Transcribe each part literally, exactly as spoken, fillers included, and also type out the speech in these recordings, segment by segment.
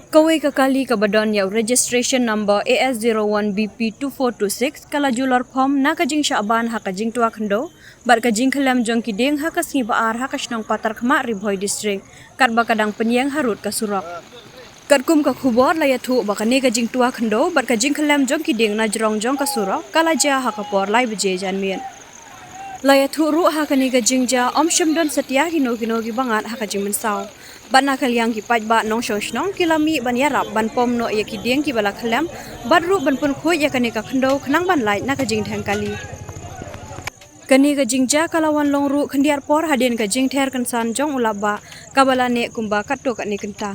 Kawei ka kali kaba don ïa u registration number A S zero one B P two four two six ka la ju lor phom na ka jingshah ban ha ka jingtwa khyndew bad ka jingkhyllem jong ki dieng ha ka sngi Ba-ar ha ka shnong Patarkhmah, Ri Bhoi District, katba ka dang pynïeng harud ka surok. Katkum ka khubor la ïathuh ba kane ka jingtwa khyndew bad ka jingkhyllem jong ki dieng na jrong jong ka surok ka la jia ha ka por lai baje janmiet. La ïathuh ruh ha kane ka jingjia ym shym don satia kino kino ki bangat ha ka jingmynsaw. Bad na ka liang ki paidbah nongshong shnong ki la mih ban ïarap ban pom noh ïa ki dieng kiba la khyllem bad ruh ban pynkhuid ïa kane ka khyndew khnang ban lait na ka jingdheng kali. Kane ka jingjia ka la wan long ruh khyndiat por hadien ka jingther kynsan jong u lapbah kaba la neh kumba katto katne kynta.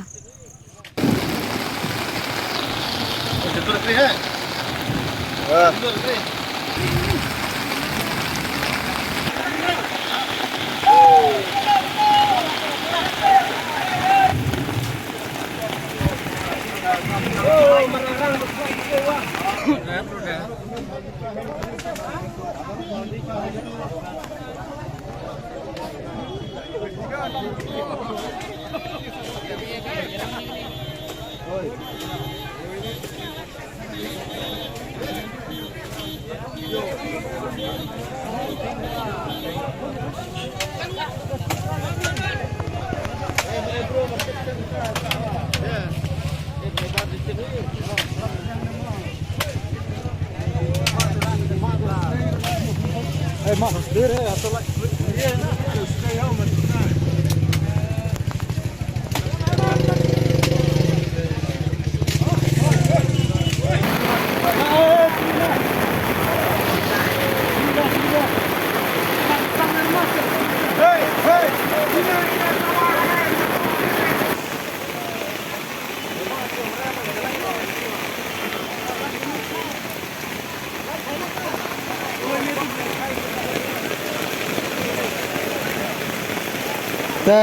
Te.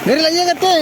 Ngeri lagi kata.